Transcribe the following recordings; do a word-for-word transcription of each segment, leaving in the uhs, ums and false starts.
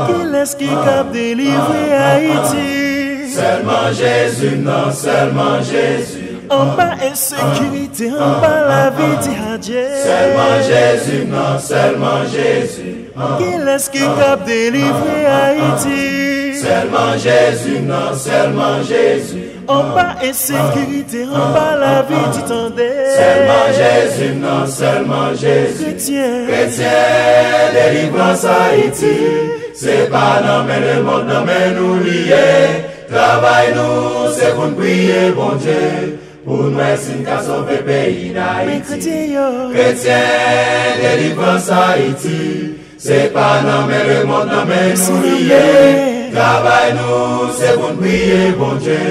Kilès ki kab delivre Ayiti? Sèlman Jezi, non, sèlman Jezi. Anba ensekirite, anba lavi, di adye. Sèlman Jezi, non, sèlman Jezi. Kilès ki kab delivre Ayiti? Sèlman Jezi, non, sèlman Jezi. Anba ensekirite, anba lavi, di tande. Sèlman Jezi, non, sèlman Jezi. Kretyen. Kretyen, delivrans Ayiti. Se pa nan men lemonn, nan men nou li ye. Travay nou, se pou n priye Bondye. Pou n wè si n ka sove peyi Dayiti. Men kretyen yo. Kretyen, delivrans Ayiti. Se pa nan men lemonn, nan men nou li ye. Travay nou, se pou n priye Bondye.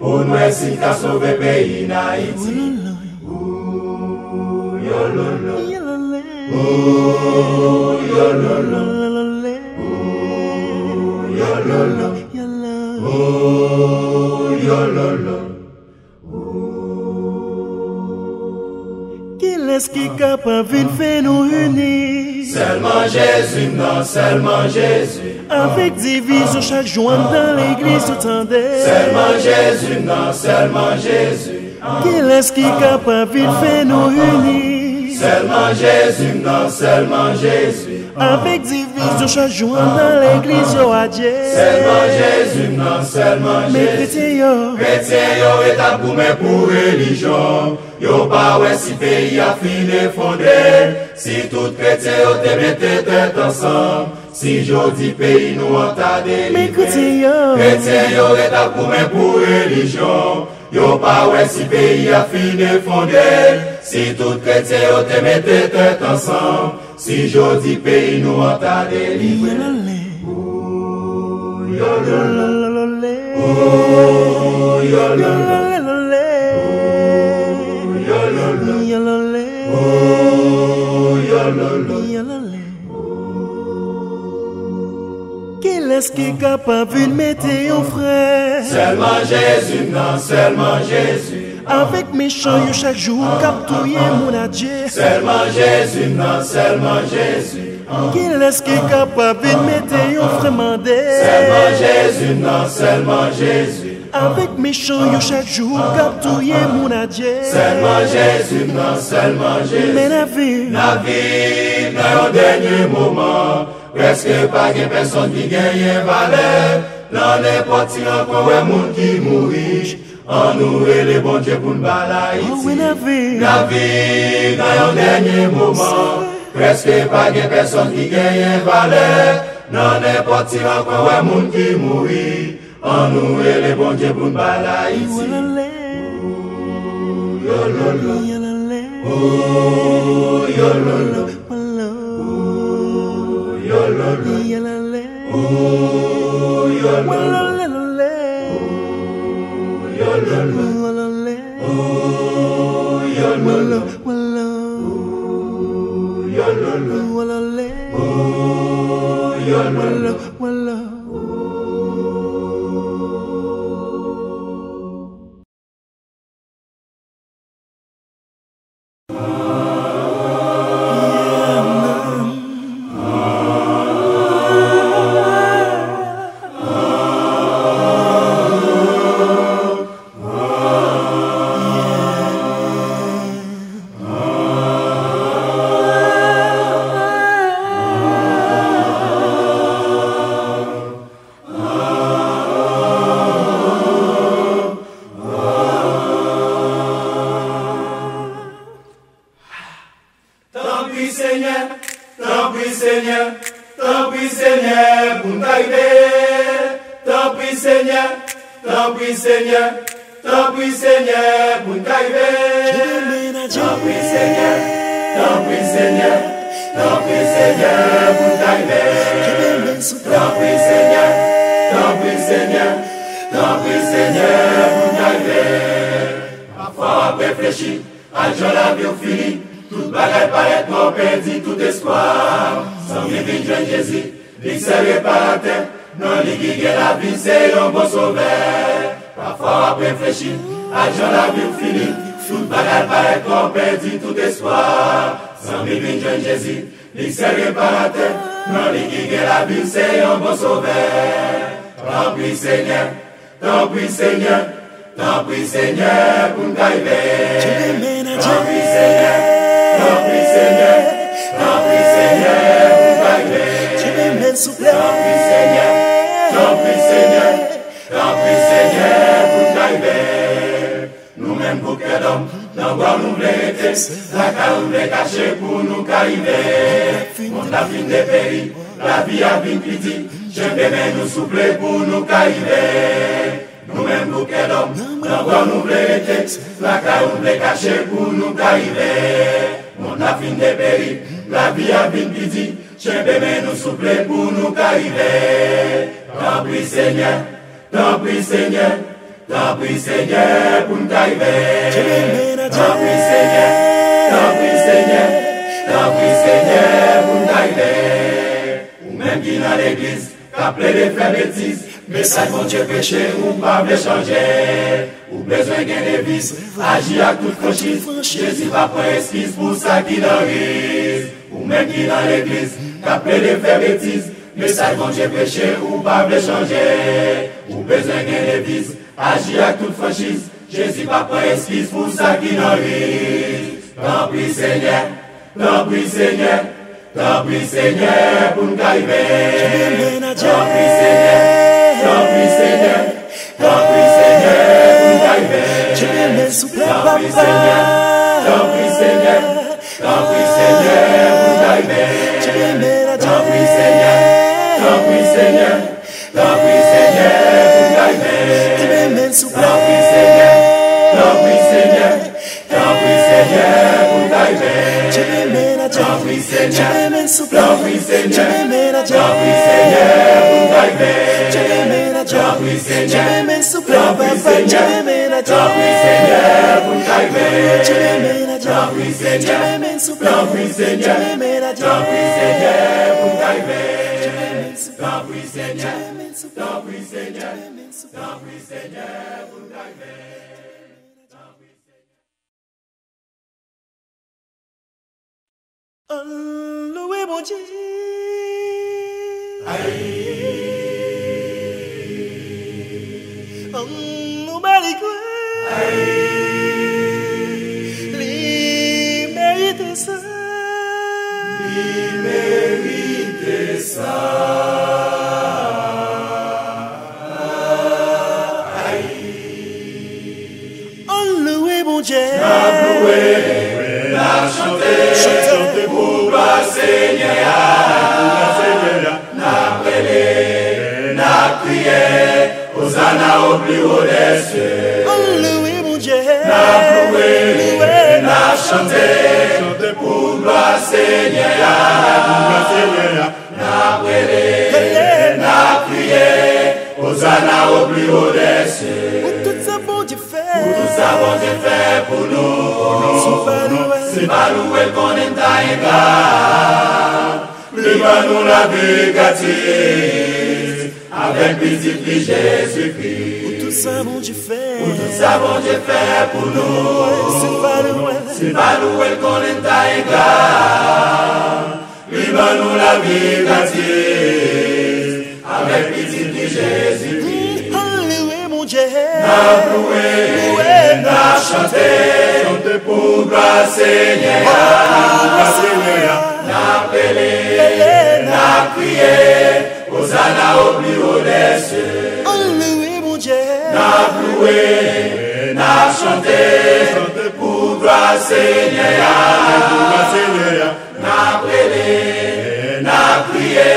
Pou n wè si n ka sove peyi Dayiti. Ooh, yo lolo. Ooh, yo lolo. Ooh, yo lolo. Ooh, yo lolo. Kilès ki kapab vin fè nou ini? Sèlman Jezi, non, sèlman Jezi. Avèk divizyon chak jou anndan legliz, yo tande. Sèlman Jezi, non, sèlman Jezi. Kilès ki kapab vin fè nou ini? Sèlman Jezi, non, sèlman Jezi. Avèk divizyon chak jou anndan legliz yo, adye. Sèlman Jezi, non, sèlman Jezi. Men kretyen yo. Kretyen yo ret ap goumen pou relijyon. Yo pa wè si peyi a fin efondre. Si tout kretyen yo te mete tèt ansanm. Si jodi peyi nou an ta delivre. Men kretyen yo. Kretyen yo ret ap goumen pou relijyon. Yo pa wè si peyi a fin efondre. Si tout kretyen yo te mete tèt ansanm. Si jodi peyi nou an ta delivre. Ooh, yo lolo. Ooh, yo lolo. Ooh, yo lolo. Ooh, yo lolo. Kilès ki kapab vin mete yon fren? Sèlman Jezi, non, sèlman Jezi. Avèk mechan yo chak jou k ap touye moun, adye. Sèlman Jezi, non, sèlman Jezi. Kilès ki kapab vin mete yon fren, mande? Sèlman Jezi, non, sèlman Jezi. Avèk mechan yo chak jou k ap touye moun, adye. Sèlman Jezi, non, sèlman Jezi. Men n ap viv. N ap viv nan yon dènye moman. Prèske pa gen pèsonn ki genyen valè. Nan nenpòt ti rankon wè moun ki mouri. Ann nou rele Bondye pou n ba l Ayiti. Oh, wi, n ap viv. N ap viv nan yon dènye moman. Prèske pa gen pèsonn ki genyen valè. Nan nenpòt ti rankon wè moun ki mouri. Ann nou rele Bondye pou n ba l Ayiti. Ooh, yo lolo. Ooh, yo lolo. Ooh, yo lolo. Ooh, yo lolo. Ooh, yo lolo. Ooh, yo lolo. Ooh, yo lolo. Ooh, yo lolo. Tanpri Senyè, tanpri Senyè, tanpri Senyè pou n ka rive. Tanpri Senyè, tanpri Senyè, tanpri Senyè pou n ka rive. Tanpri Senyè, tanpri Senyè, tanpri Senyè pou n ka rive. Tanpri Senyè, tanpri Senyè, tanpri Senyè pou n ka rive. Pafwa w ap reflechi ak jan lavi w fini. Tout bagay parèt nwa, w pèdi tout espwa. Sanble vin jwenn Jezi, li se reparatè. Nan li ki gen lavi, se yon bon sovè. Pafwa w ap reflechi ak jan lavi w fini. Tout bagay parèt twò pèdi, tout espwa. Zanmi, vin jwenn Jezi, li sèl reparatè. Nan li ki gen lavi, se yon bon sovè. Tanpri, Senyè, tanpri, Senyè, tanpri, Senyè, pou n ka rive. Tanpri, Senyè, tanpri, Senyè, tanpri, Senyè, pou n ka rive. Tanpri, Senyè, tanpri, Senyè, tanpri, Senyè, pou n ka rive. Nou menm bout kè dòm, nan bwa w nou vle rete. Lakay ou vle kache pou nou ka rive. Mond la fin deperi, lavi a vin pi di. Kenbe men nou souple pou nou ka rive. Nou menm bout kè dòm, nan bwa w nou vle rete. Lakay ou vle kache pou nou ka rive. Mond la fin deperi, lavi a vin pi di. Kenbe men nou souple pou nou ka rive. Tanpri, Senyè, tanpri, Senyè, tanpri, Senyè, pou n ka rive. Tanpri, Senyè, tanpri, Senyè, tanpri, Senyè, pou n ka rive. Ou menm ki nan legliz, k ap plede fè betiz, mesaj Bondye preche, ou pa vle chanje. Ou bezwen gen deviz, aji ak tout franchiz. Jezi pa pran eskiz pou sa ki nan riz. Ou menm ki nan legliz, k ap plede fè betiz, mesaj Bondye preche, ou pa vle chanje. Ou bezwen gen deviz, aji ak tout franchiz. Jezi pa pran eskiz pou sa ki nan riz. Tanpri, Senyè, tanpri, Senyè, tanpri, Senyè, pou n ka rive. Tanpri, Senyè, tanpri, Senyè, tanpri, Senyè, pou n ka rive. Tanpri, Senyè, tanpri, Senyè, tanpri, Senyè, pou n ka rive. Tanpri, Senyè, tanpri, Senyè, tanpri, Senyè, pou n ka rive. Tanpri, Senyè, tanpri, Senyè, tanpri, Senyè, pou n ka rive. Tanpri, Senyè, tanpri, Senyè, tanpri, Senyè, pou n ka rive. Tanpri, Senyè, tanpri, Senyè, tanpri, Senyè, pou n ka rive. Tanpri, Senyè, tanpri, Senyè, tanpri, Senyè, pou n ka rive. Tanpri, Senyè, tanpri, Senyè, tanpri, Senyè, pou n ka rive. Ann louwe Bondye. Ann nou ba li glwa. Li merite sa. Li merite sa. Ann louwe Bondye. N ap louwe, n ap chante, chante pou glwa Senyè a. N ap rele, n ap kriye, Ozana o pli wo dè syè. Ann louwe Bondye. N ap louwe, louwe, n ap chante, chante pou glwa Senyè a. Pou glwa Senyè a. N ap rele, n ap kriye, Ozana o pli wo dè syè. Pou tout sa Bondye fè. Pou tout sa Bondye fè pou nou. Se pa louwe. Se pa louwe l konnen n ta engra. Li ban nou lavi gratis. Avèk pitit li Jezikri. Pou tout sa Bondye fè. Pou tout sa Bondye fè pou nou. Se pa louwe l. Se pa louwe l konnen n ta engra. Li ban nou lavi gratis. Avèk pitit li Jezikri. Ann louwe Bondye. N ap louwe, louwe, n ap chante. Chante pou glwa Senyè a. Pou glwa Senyè a. N ap rele, n ap kriye. Ozana o pli wo dè syè. Ann louwe Bondye. N ap louwe, n ap chante. Chante pou glwa Senyè a. Pou glwa Senyè a. N ap rele, n ap kriye,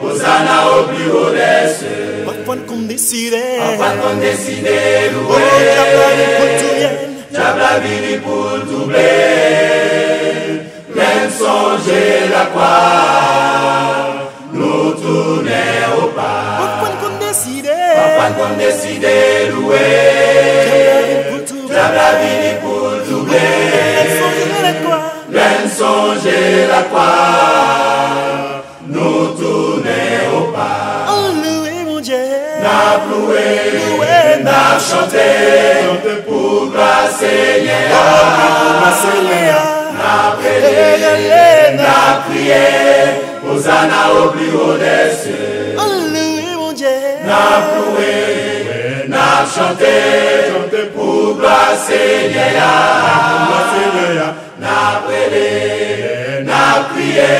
Ozana o pli wo dè syè. Pafwa n konn deside. Pafwa n konn deside louwe. O, dyab la vini pou l touye n. Dyab la vini pou l touble n. Lè n sonje lakwa, nou tounen opa. Pafwa n konn deside. Pafwa n konn deside louwe. Dyab la vini pou l touble. Dyab la vini pou l touble. Lè n sonje lakwa. Lè n sonje lakwa, nou tounen opa. Ann louwe N ap louwe, n ap chante pou glwa Senyè a. N ap rele, n ap kriye, Ozana o pli wo dè sye. N ap louwe, n ap chante pou glwa Senyè a. N ap rele, n ap kriye,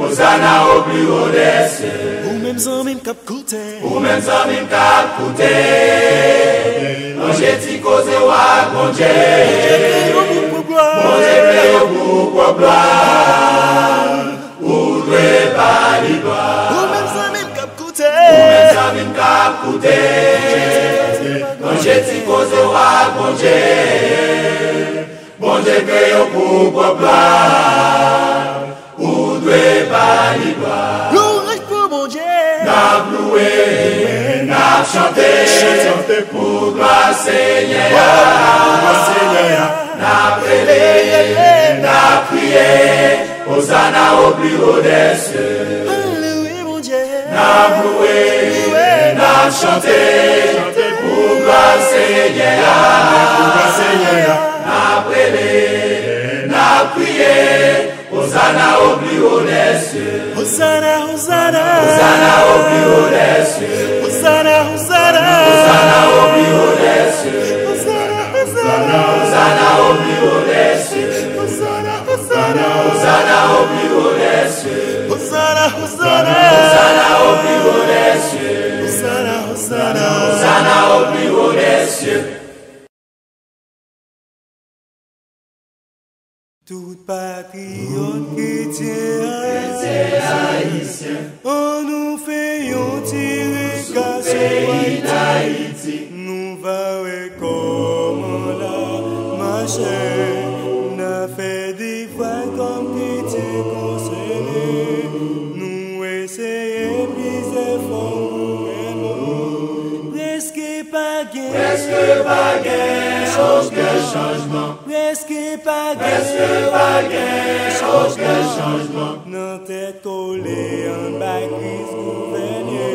Ozana o pli wo dè sye. Ou menm zanmi m k ap koute. Ou menm zanmi m k ap koute. Ranje ti koze w ak Bondye. Bondye kreye w pou pwòp glwa. Bondye kreye w pou pwòp glwa. Ou dwe ba li glwa. Ou menm zanmi m k ap koute. Ou menm zanmi m k ap koute. Ranje ti koze w ak Bondye. Bondye kreye w pou pwòp glwa. Ou dwe ba li glwa. Lwanj pou Bondye. N ap louwe, n ap chante pou glwa Senyè a. N ap rele, n ap kriye, Ozana o pli wo dè sye. N ap louwe, n ap chante pou glwa Senyè a. N ap rele, n ap kriye, Ozana o pli wo dè sye. Ozana, Ozana. Ozana o pli wo dè sye. Ozana, Ozana. Ozana o pli wo dè sye. Ozana, Ozana. Ozana o pli wo dè sye. Ozana, Ozana. Ozana o pli wo dè sye. Ozana, Ozana. Ozana o pli wo dè sye. Ozana, Ozana. Ozana o pli wo dè sye. Tout patriyòt kretyen ayisyen, ann nou fè yon ti rega sou Ayiti. Nou va wè kòman l ap mache. N a fè devwa kòm kretyen konsène. Nou eseye plizyè fòm gouvènman. Prèske pa gen, prèske pa gen okenn chanjman. Prèske pa gen, prèske pa gen okenn chanjman. Nan tèt kole, ann bay Kris gouvène.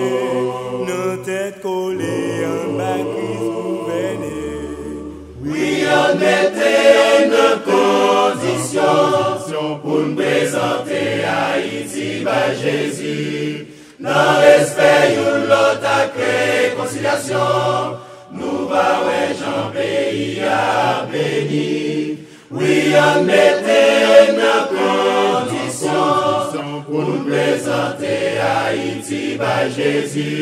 Nan tèt kole, ann bay Kris gouvène. Wi, ann mete n nan kondisyon pou n prezante Ayiti bay Jezi. Nan respè youn lòt ak rekonsilyasyon, nou va wè jan peyi a ap beni. Wi, ann mete n nan kondisyon pou n prezante Ayiti bay Jezi.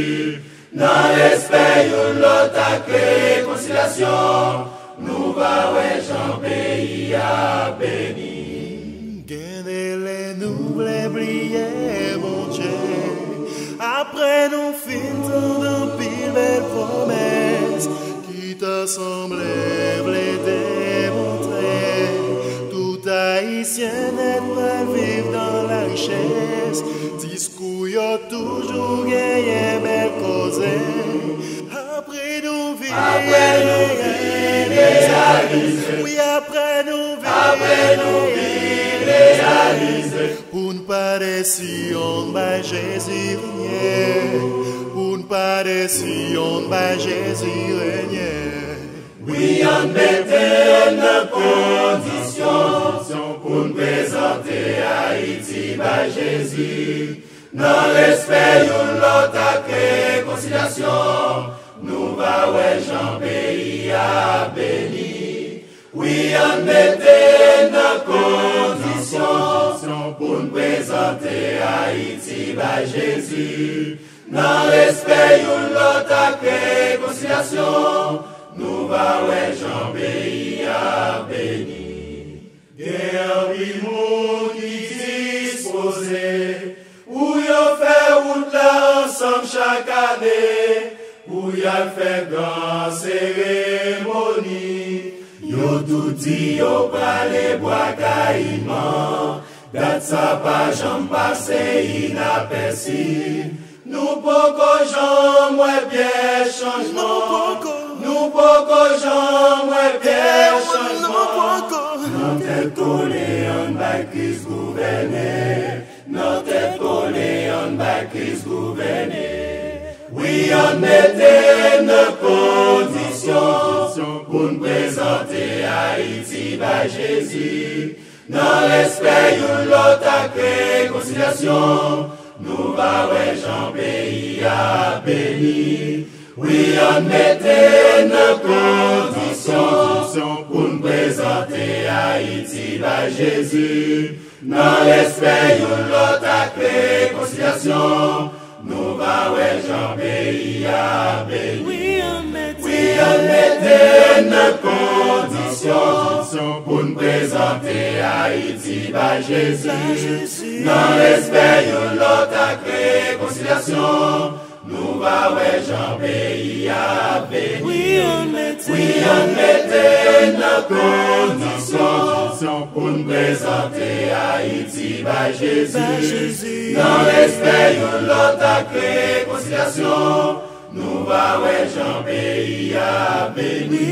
Nan respè youn lòt ak rekonsilyasyon, nou va wè jan peyi a ap beni. Gen de lè nou vle bliye Bondye, apre nou fin tande anpil bèl pwomès ki ta sanble vle demontre tout Ayisyen nèt pral viv nan larichès. Diskou yo toujou genyen bèl koze. Apre nou vin, apre nou vin reyalize. Wi, apre nou vin, apre nou vin reyalize. Pou n pa desi, ann bay Jezi renye. Pou n pa desi, ann bay Jezi renye. Wi, ann mete n nan kondisyon pou n prezante Ayiti bay Jezi. Nan respè youn lòt ak rekonsilyasyon, nou va wè jan peyi a ap beni. Wi, ann mete n nan kondisyon pou n prezante Ayiti bay Jezi. Nan respè youn lòt ak rekonsilyasyon, nou va wè jan peyi a ap beni. Gen anpil moun ki dispoze pou yo fè wout la ansanm chak ane, pou y al fè gran seremoni. Yo tout di yo prale Bwa Kayiman, dat sa pa janm pase inapèsi. Nou poko janm wè pyès chanjman. Nou poko janm wè pyès chanjman. Nan tèt kole, ann bay Kris gouvène. Nan tèt kole, ann bay Kris gouvène. Wi, ann mete n nan kondisyon pou n prezante Ayiti bay Jezi. Nan respè youn lòt ak rekonsilyasyon, nou va wè jan peyi a ap beni. Wi, ann mete n nan kondisyon pou n prezante Ayiti bay Jezi. Nan respè youn lòt ak rekonsilyasyon, nou va wè jan peyi a ap beni. Wi, ann mete n nan kondisyon pou n prezante Ayiti bay Jezi. Nan respè youn lòt ak rekonsilyasyon, nou va wè jan peyi a ap beni. Wi, ann mete n nan kondisyon pou n prezante Ayiti bay Jezi. Nan respè youn lòt ak rekonsilyasyon, nou va wè jan peyi a ap beni.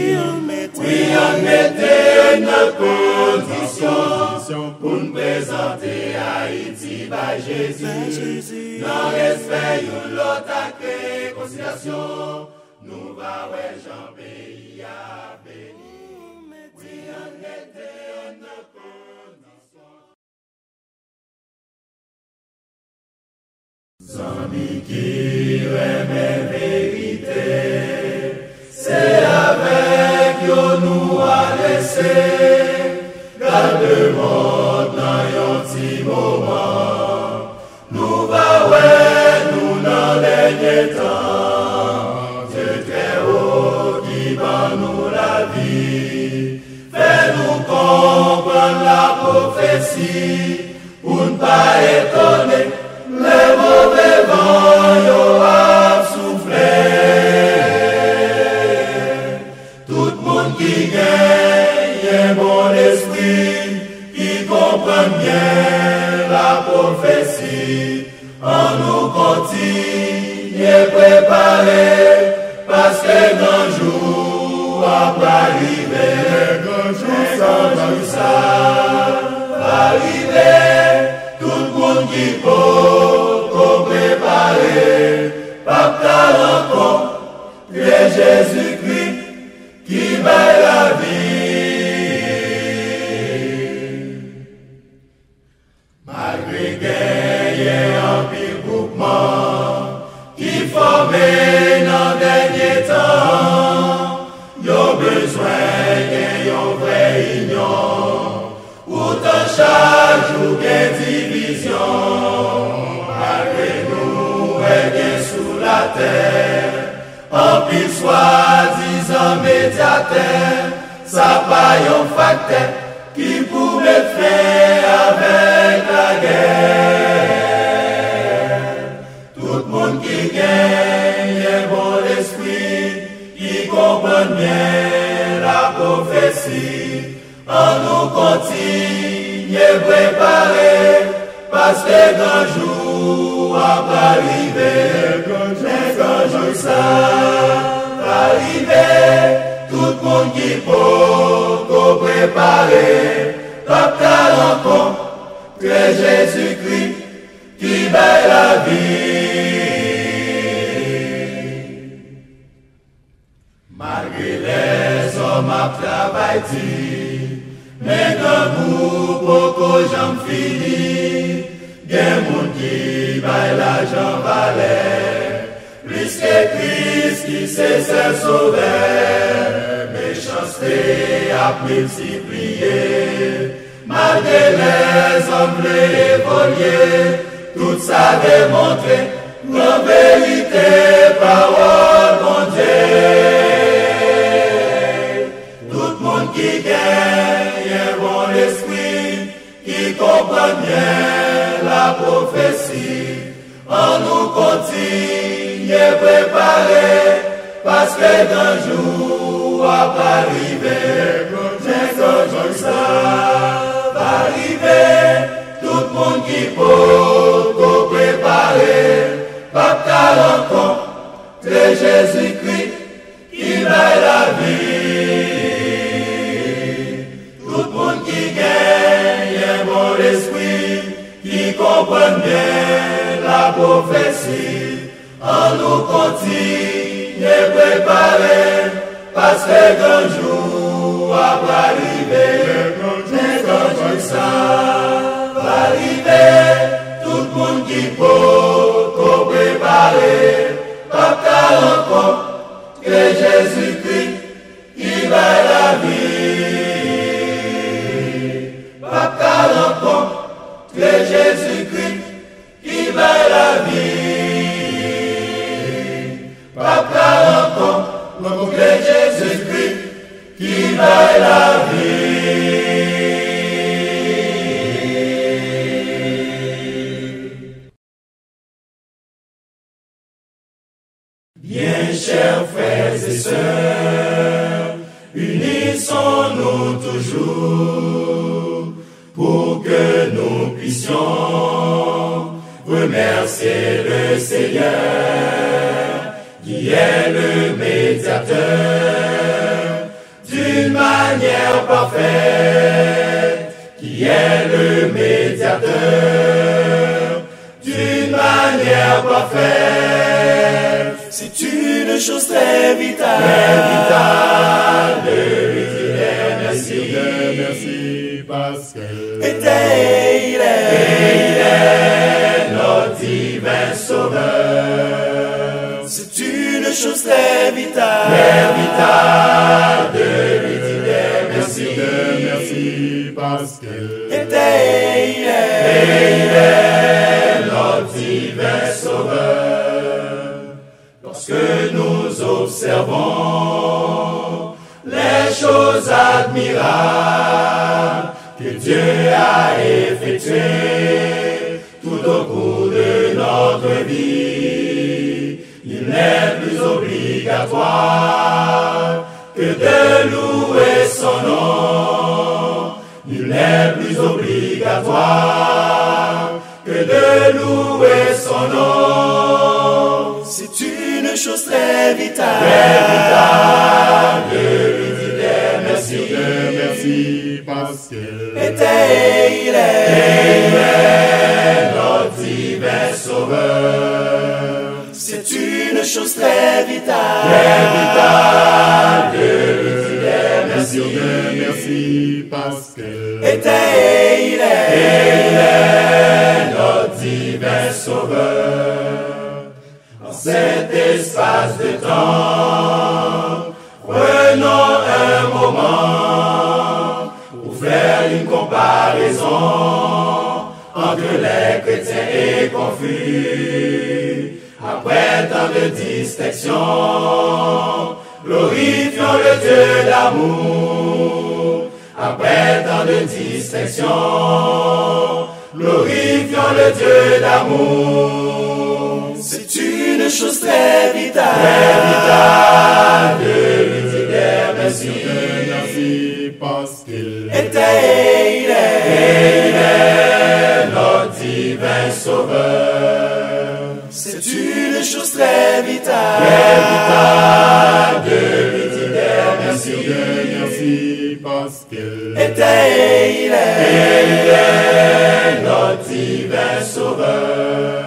Wi, ann mete n nan kondisyon pou n prezante Ayiti bay Jezi. Nan respè youn lòt ak rekonsilyasyon, nou va wè jan peyi a ap beni. Wi, ann mete n nan kondisyon. Zanmi ki renmen verite, se avèk yo nou adrese. Gade mond nan yon ti moman, nou va wè nou nan dènye tan. Dye Trèwo ki ban nou lavi, fè nou konprann lapwofesi, pou n pa etone lè move van yo ap soufle. Tout moun ki genyen bon lespri, ki konprann byen lapwofesi, ann nou kontinye prepare, paske gran jou a pral rive. Lè gran jou sa va rive, tout moun ki poko prepare p ap ka rankontre Jezikri ki bay lavi. Malgre genyen anpil gwoupman ki fòme nan dènye tan, yo bezwen gen yon vrè inyon. Poutan chak jou gen divizyon. Malgre nou wè gen sou latè anpil swadizan medyatè, sa pa yon faktè ki pou met fen avèk lagè. Tout moun ki genyen bon lespri, ki konprann byen lapwofesi, ann nou kontinye prepare, paske gran jou a pral rive. Lè gran jou sa va rive, tout moun ki poko prepare p ap ka rankontre Jezikri ki bay lavi. Malgre lèzòm ap travay di, men grangou poko janm fini. Gen moun ki bay lajan valè plis ke Kris ki se sèl Sovè. Mechanste ap miltipliye. Malgre lèzòm vle evolye, tout sa demontre gran verite pawòl Bondye. Tout moun ki genyen bon lespri, ki konprann byen lapwofesi, ann nou kontinye prepare, paske gran jou a pral rive. Lè gran jou sa va rive, tout moun ki poko prepare p ap ka rankontre Jezikri ki bay lavi. Tout moun ki genyen bon lespri, ki konprann byen lapwofesi, Annou kontinye prepare, paske gran jou a pral rive. Lè gran jou sa va rive, tout moun ki poko prepare p ap ka rankontre Jezikri ki bay lavi. P ap ka rankontre Jezikri ki bay lavi. P ap ka rankontre Jezikri ki bay lavi. Bien chers frères et sœurs, unissons-nous toujours pour que nous puissions remercier le Seigneur qui est le médiateur d'une manière parfaite, qui est le médiateur d'une manière parfaite. C'est une chose très vitale, très vitale de lui dire merci, de lui dire merci, parce que et il est, et il est notre divin sauveur. C'est une chose très vitale, très vitale de lui dire merci, de lui dire merci, parce que et il est, et il est notre divin sauveur. Lorsque nous observons les choses admirables que Dieu a effectuées tout au cours de notre vie, il n'est plus obligatoire que de louer son nom. Il n'est plus obligatoire que de louer son nom. C'est une chose très vitale, très vitale de lui dire merci, de merci, parce que et il est, et il est notre divin sauveur. C'est une chose très vitale, très vitale de lui dire merci, de merci, parce que et il est, et il est notre divin sauveur. En cet espace de temps, prenons un moment pour faire une comparaison entre les chrétiens et confus. Après tant de distinctions, glorifions le Dieu d'amour. Après tant de distinctions, glorifions le Dieu d'amour. C'est une chose très vitale, très vitale de lui dire merci, de merci, parce qu'il était et il est, et il est notre divin sauveur. C'est une chose très vitale, très vitale de lui dire merci, de merci, parce qu'il était et il est, et il est notre divin sauveur.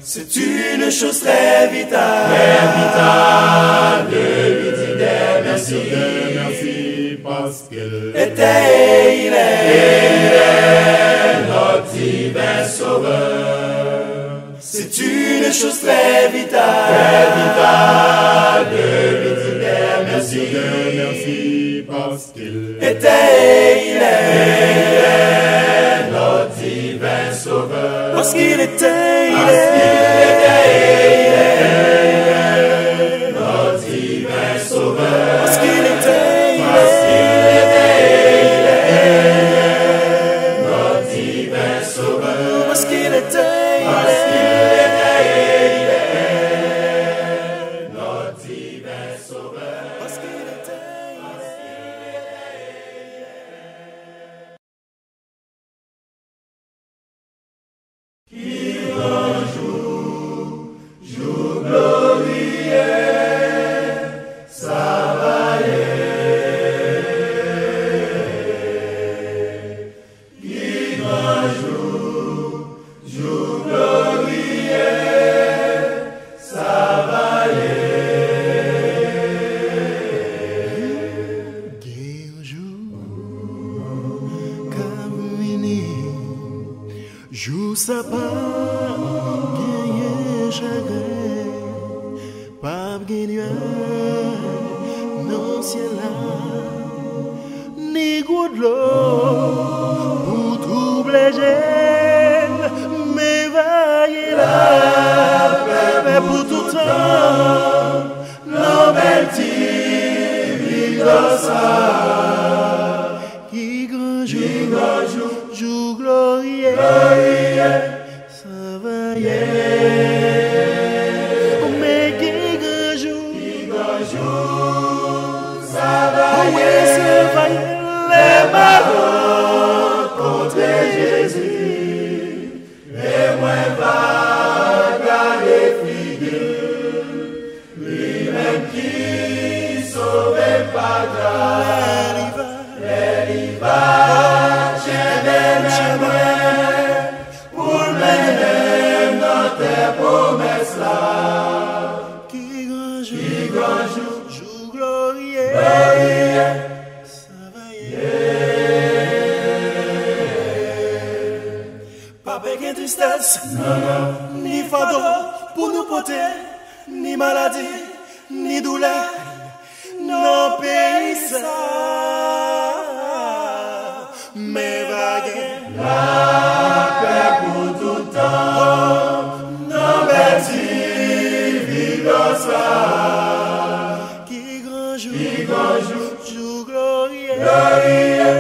C'est une chose très vitale, très vitale de lui dire merci, de merci, parce qu'il était et il est, et il est notre divin sauveur. C'est une chose très vitale, très vitale de lui dire merci, de merci, parce qu'il était et il est, et il est notre divin sauveur. Parce qu'il était, il est, parce qu'il était et il est notre divin sauveur. Parce qu'il était, il est, parce qu'il était et il est notre divin sauveur. Parce qu'il était, il est, parce qu'il était et il est notre divin sauveur. Parce qu'il était, il est. chagren, p ap gen nyaj nan syèl la, ni gout dlo pou twouble je l, men va gen lapè pou tout tan nan bèl ti vil sa. Ki gran jou, jou glorye, glorye, sa va ye. Men ki gran jou, ki gran jou, sa va ye. Wi, sa va ye. Lè m a rankontre Jezi, e mwen va gade figi l, li menm ki sove m pa gras. Lè li va, lè li va tchenbe men mwen, pou l mennen m nan tè pwomès la. Ki gran jou, ki gran jou, jou glorye, glorye, sa va ye. Pa pe gen tristès, non, non, ni fado pou nou pote, ni maladi, ni doulè nan peyi sa. Men va gen lapè pou tout tan nan bèl ti vil sa. Ki gran jou, ki gran jou, jou glorye, glorye,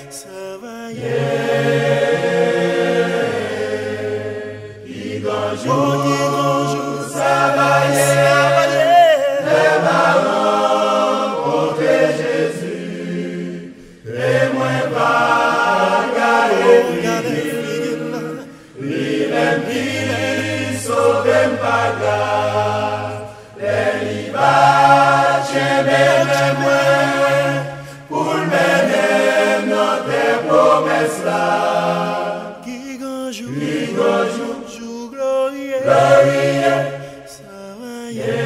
sa va ye. Ki gran jou, ki gran jou, sa va ye. Lè m a rankontre Jezi, e mwen va gade figi l, li menm ki sove m pa gras. Lè li va tchenbe men mwen, pou l mennen m nan tè pwomès la. Ki gran jou, ki gran jou, jou glorye, glorye, sa va ye.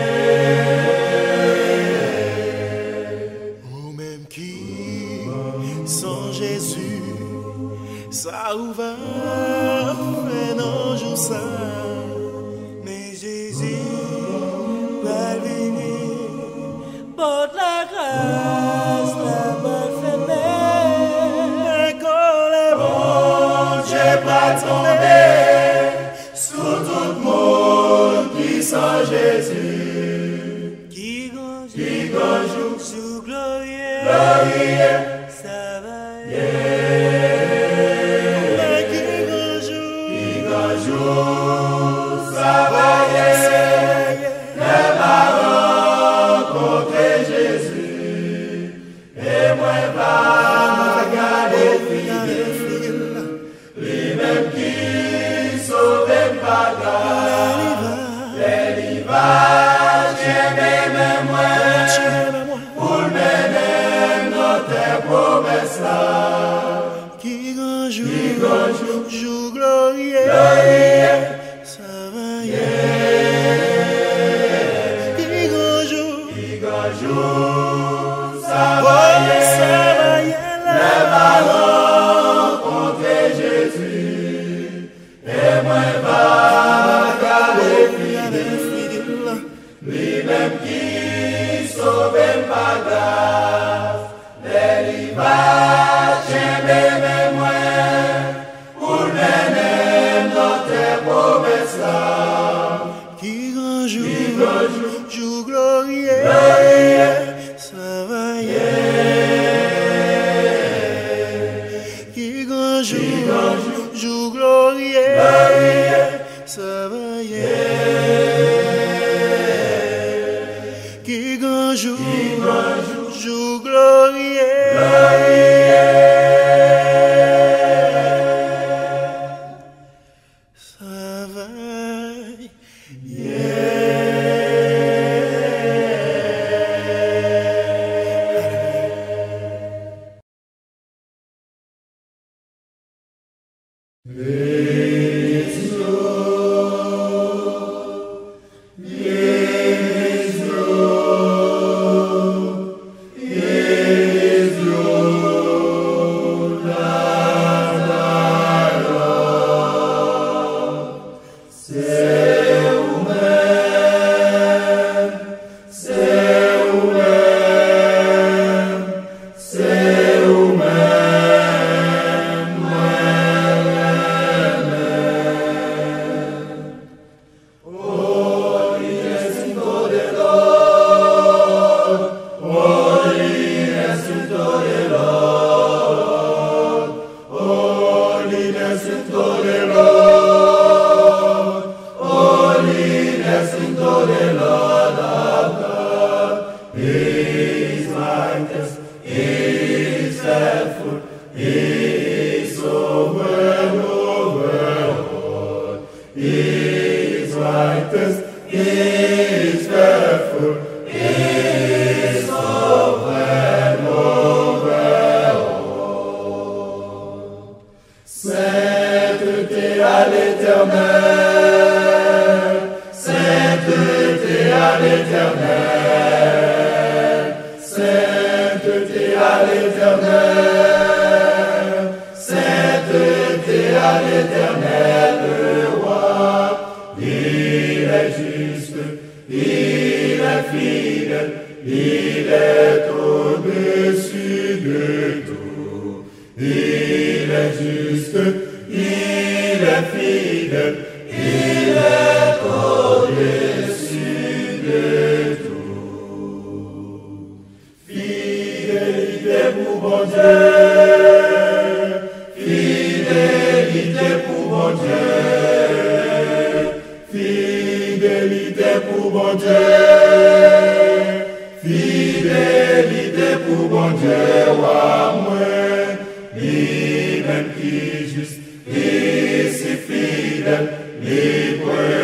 Ou menm ki sonje Jezi, sa ou va fè nan jou sa. Men Jezi pral vini, pòt lagras la pral fèmen. Men kòlè Bondye pral tonbe sou tout moun ki san Jezi. Ki gran jou, ki gran jou, jou glorye, glorye, sa va ye. Men ki gran jou, ki gran jou, sa va ye. Lè m a rankontre Jezi, e mwen va gade figi l, li menm ki sove m pa gras. Lè li va tchenbe men mwen, pou l mennen m nan tè pwomès la. Ki gran jou, ki gran jou, jou glorye, glorye, sa va ye. Ki gran jou, ki gran jou, sa va ye. Lè m a rankontre Jezi, e mwen va gade figi l, li menm ki sove m pa gras. Lè li va tchenbe men mwen, pou l mennen m nan tè pwomès la. Ki gran jou, ki gran jou, jou glorye, glorye, sa va ye. Ki gran jou, ki gran jou, jou glorye, glorye, sa va ye. Lord our God, he is righteous, he is faithful, he is sovereign over all. He is righteous, he is faithful, he is sovereign over all. Sainteté à l'Éternel, sainteté à l'Éternel, sainteté à l'Éternel, sainteté à l'Éternel, le roi. Il est juste, il est fidèle, il est au-dessus de tout. Il est juste, il est fidèle, il est au-dessus de tout. Fidelite pou Bondye, fidelite pou Bondye, fidelite pou Bondye, fidelite pou Bondye, wa mwen, li menm ki jis, li si fidèl, li prè